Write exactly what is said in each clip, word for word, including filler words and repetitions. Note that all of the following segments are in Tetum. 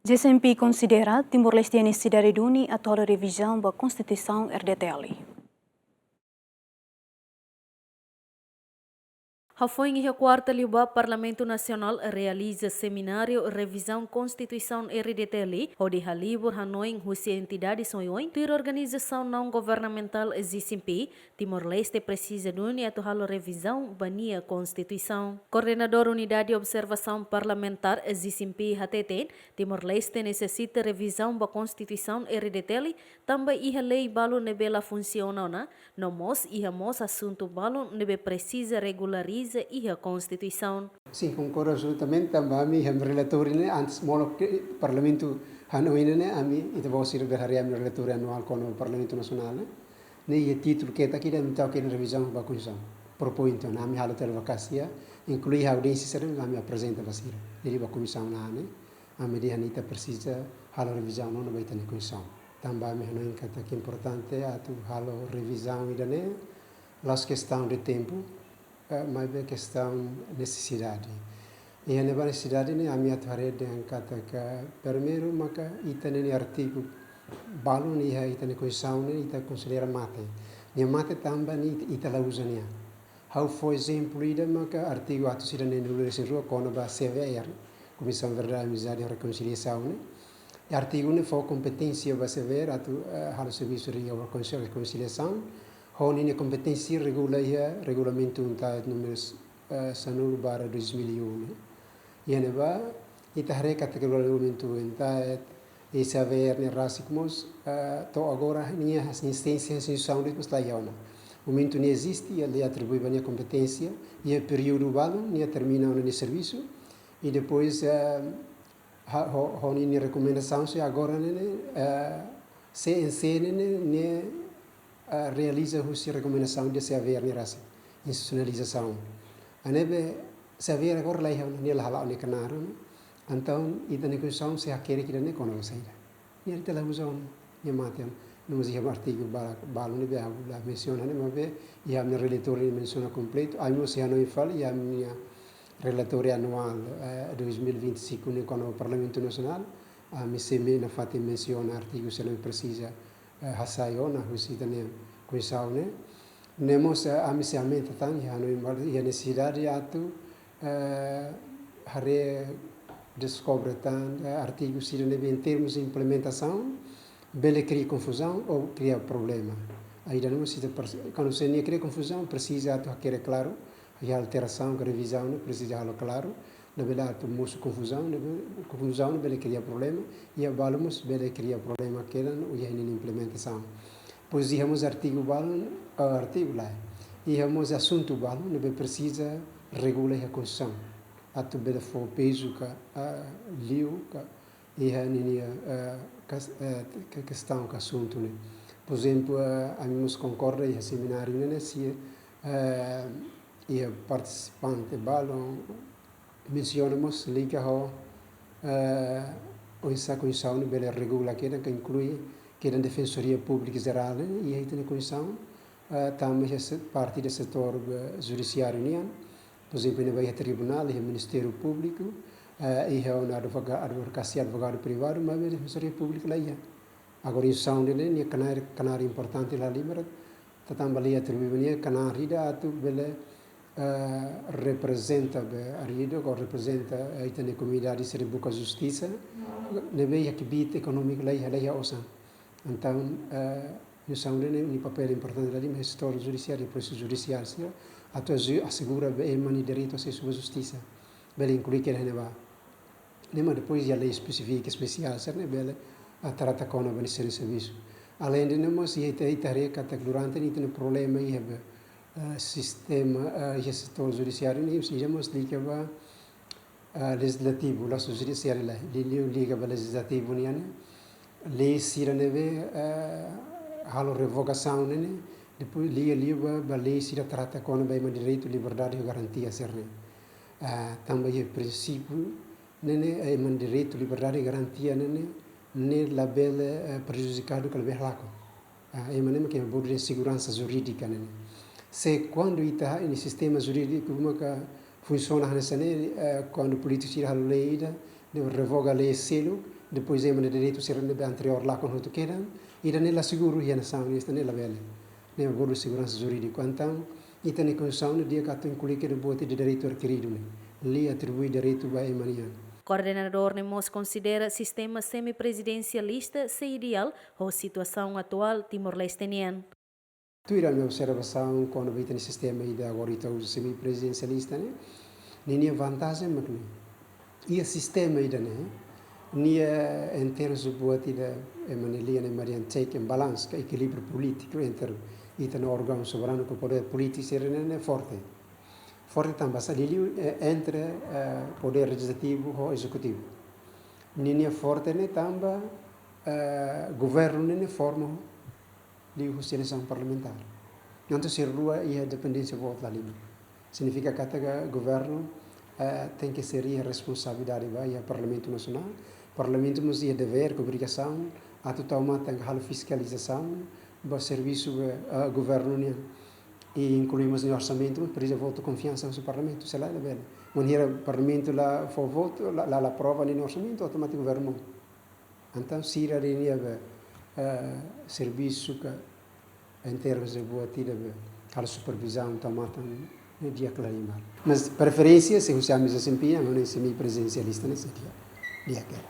G C M P konsidera Timor-Leste iha nesesidade duni atu halo revizaun ba Konstituisaun R D T L. Hafoin iha kuarta liubá, Parlamentu Nasionál realiza semináriu revizaun Konstituisaun R D T L, hodi halibur hanoin husi entidades oioin, tuir organizasaun naun-governamentál G C M P, Timor-Leste presiza duni atu halo revizaun ba nia Konstituisaun. Koordenadór Unidade Observasaun Parlamentár G C M P hateten, Timor-Leste nesesita revizaun ba Konstituisaun R D T L, tanba iha lei balu ne'ebé la funsiona ona, no mós iha mós asuntu balu ne'ebé presiza regulariza iha Konstituisaun. Sin, konkorda absolutamente, tanba ami iha relatóriu ne'e, antes molok ke Parlamentu hanoin ne'e, ami ita-boot sira bele haree ami relatóriu anuál kona-ba Parlamentu Nasionál ne'e. Ne'e iha títulu ketak ida ami tau kedas revizaun ba Konstituisaun. Propoin, entaun, ami halo tiha advokasia, inklui audiénsia sira ami aprezenta ba sira. Jadi ba komisaun ne'e, ami dehan ita presiza halo revizaun ona ba ita-nia Konstituisaun. Tanba ami hanoin katak importante atu halo revizaun ida-ne'e, la'ós kestaun de tempu, eh, maibé kestaun nesesidade. Iha ne'ebá nesesidade ne'e ami atu haree dehan katak primeiru maka ita-nia artigu balu ne'e iha ita-nia Konstituisaun ne'e ita konsidera mate. Nia mate tanba ne'e ita, ita la uza nia. Ha'u fó ezemplu ida maka artigu atus ida neenulu resin rua kona-ba C V R, Komisaun Verdade, Amizade no Rekonsiliasaun ne'e. Artigu ne'e fó kompeténsia ba C V R atu, eh, halo servisu de rekonsiliasaun. Ho ninia kompeténsia regula iha regulamentu UNTAET númeru, eh, sanulu barra dois mil e um ne'e. Iha ne'ebá, ita haree katak regulamentu UNTAET, i C V R ne'e rasik mós, eh, to'o agora nia ezisténsia instituisaun de'it mós la iha ona. Momentu nia eziste, nia atribui ba nia kompeténsia, iha períodu balu, nia termina ona nia servisu, i depois, eh, ha-, ho, ho ninia rekomendasaun, se agora ne'e, ne'e, eh, C N C ne'e, ne'e, ne'e, eh, realiza husi rekomendasaun de C V R ne'e rasik, institusionalizasaun. Ne'ebé C V R agora la iha ona, nia la hala'o nia knaar ona. Entaun, ita-nia Konstituisaun sei hakerek ida-ne'e kona-ba saida? Nia ita la uza ona, nia mate ona. No mós iha artigu ba-, balu ne'ebé ha'u la mensiona ne'e, maibé iha ami-nia relatóriu ne'e mensiona kompletu, ami mós iha no infal, iha ami-nia relatóriu anuál, eh, dois mil e vinte e cinco ne'e kona-ba Parlamentu Nasionál, ami sei nafatin mensiona artigu se ne'ebé presiza, eh, hasai ona husi ita-nia Konstituisaun ne'e. Ne'e mós, eh, ami sei aumenta tan, iha no infal, iha nesesidade atu, eh, haree deskobre tan, eh, artigu sira ne'ebé em termos de implementasaun bele kria konfuzaun ou kria problema. Ida-ne'e mós ita presi-, kuandu se nia kria konfuzaun, presiza atu hakerek klaru, iha alterasaun ka revizaun ne'e presiza halo klaru, labele atu mosu konfuzaun, labele, konfuzaun ne'e bele kria problema, iha balu mós bele kria problema kedan, iha ninia implementasaun. Depois iha mós artigu balu, ah, artigu lae. Iha mós asuntu balu ne'ebé presiza regula iha Konstituisaun. Atu bele fó pezu ka, ah, liu ka, iha ninia, ah, kas-, ah, ke-, kestaun ka asuntu ne'e. Por ezemplu, ah, ami mós konkorda iha semináriu ne'e, ne'e se, ah, iha partisipante balu, mensiona mós liga ho, eh, oinsá Konstituisaun ne'e bele regula kedan ka inklui kedan Defensoria Públika Jerál ne'e iha ita-nia Konstituisaun, eh, tanba iha se-, parte de setór, eh, judisiáriu nian, por ezemplu, iha ne'ebá iha tribunál, iha Ministériu Públiku, eh, iha ona advoga-, advokasia, advogadu privadu, maibé Defensoria Públika la iha. Agora, instituisaun ne'e, nia knaar, knaar importante la iha, maibé ita tanba lei atribui ba nia knaar ida atu bele, eh, reprezenta be arida, ou reprezenta, eh, ita-nia komunidade sira buka justisa, ne'ebé iha kbiit ekonómiku la iha, la iha osan. Entaun, eh, instituisaun ne'e, nia papél importante la iha, maibé setór judisiáriu, prosesu judisiáriu sira, atu asu-, asegura be ema nia direitu asesu ba justisa. Bele inklui kedas iha ne'ebá. Ne'e mak depois iha lei espesífika, espesiál, sira ne'e bele, ah, trata kona-ba nia servisu. Aleinde ne'e mós iha ita, ita haree katak durante ne'e ita-nia problema iha be, ah, sistema, ah, iha setór judisiáriu ne'e, iha mós liga ba, ah, lejizlativu, la'ós judisiáriu lae, li-, li-, liga ba lejizlativu nian ne'e, lei sira ne'ebé, eh, halo revogasaun ne'e, ne'e, depois liga liu ba, ba lei sira trata kona-ba ema direitu, liberdade ho garantia sira ne'e. Ah, tanba iha prinsípiu ne'e, ne'e, eh, ema direitu, liberdade, garantia ne'e, ne'e, ne'e labele, eh, prejudikadu ka labele halakon. Ah, ema ne'e mak ema boot dehan seguransa jurídika ne'e, ne'e. Se kuandu ita iha sistema jurídiku maka funsiona hanesan ne'e, eh, kuandu polítiku sira halo lei ida, ne'e revoga lei seluk, Depois ema nia direitu sira ne'ebé anteriór lakon hotu kedan, ida-ne'e la seguru iha nasaun, ida-ne'e labele. Ne'e agora seguransa jurídiku. Entaun ita-nia konstituisaun ne'e di'ak atu inklui kedas buat ida direitu adkiridu ne'e. Lei atribui direitu ba ema nian. Koordenadór ne'e mós konsidera sistema semi-prezidensialista sei ideál ho situasaun atuál Timor-Leste nian. Tuir ha'u-nia observasaun kona-ba ita-nia sistema ida agora ita uza semi-prezidensialista ne'e, ninia vantajen mak ne'e. Iha sistema ida-ne'e, nia em termos buat ida, ema nia lian ne'e mak dehan check and balance, ka ekilíbriu polítiku entre ita-nia órgaun soberanu ka podér polítiku sira-ne'e, ne'e forte. Forte tanba sá liuliu, eh, entre, eh, podér lejizlativu ho ezekutivu. Ninia forte ne'e tanba, eh, governu ne'e, ne'e forma liuhusi eleisaun parlamentár. Entaun sira rua iha dependénsia votu la halimar. Signifika katak governu, eh, tenke ser iha responsabilidade ba iha Parlamentu Nasionál. Parlamentu mós iha devér ka obrigasaun atu tau matan ka halo fiskalizasaun ba servisu ba, eh, governu nian. I inklui mós nia orsamentu, mós presiza votu konfiansa husi Parlamentu, se lae labele. Wainhira Parlamentu la fó votu, la, la, la aprova ninia orsamentu, automátiku governu mós. Entaun sira-ne'e ne'ebé, eh, servisu ka em termos de buat ida be halo supervizaun tau matan ne'e di'ak la halimar. Mas preferénsia, se husi ami S N P, ami ne'e semi-prezidensialista ne'e sei di'ak, di'ak hela.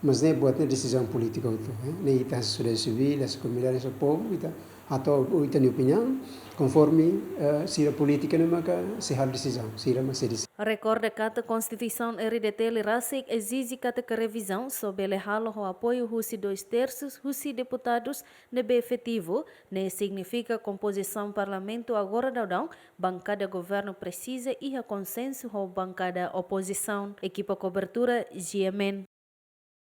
Mas ne'e buat ne'e desizaun polítika hotu, eh. Ne'e ita sosiedade sivíl, sira komunidade, sira povu, ita atu ita-nia opiniaun, konforme, eh, sira polítika ne'e maka sei halo desizaun, sira mak sei deside. Rekorda katak Konstituisaun R D T L rasik ezije katak revizaun só bele halo ho apoiu husi dois terços husi deputadus ne'ebé efetivu, ne'e signifika kompozisaun Parlamentu agora daudaun, bankada governu presiza iha konsensu ho bankada opozisaun. Ekipa kobertura, G M N.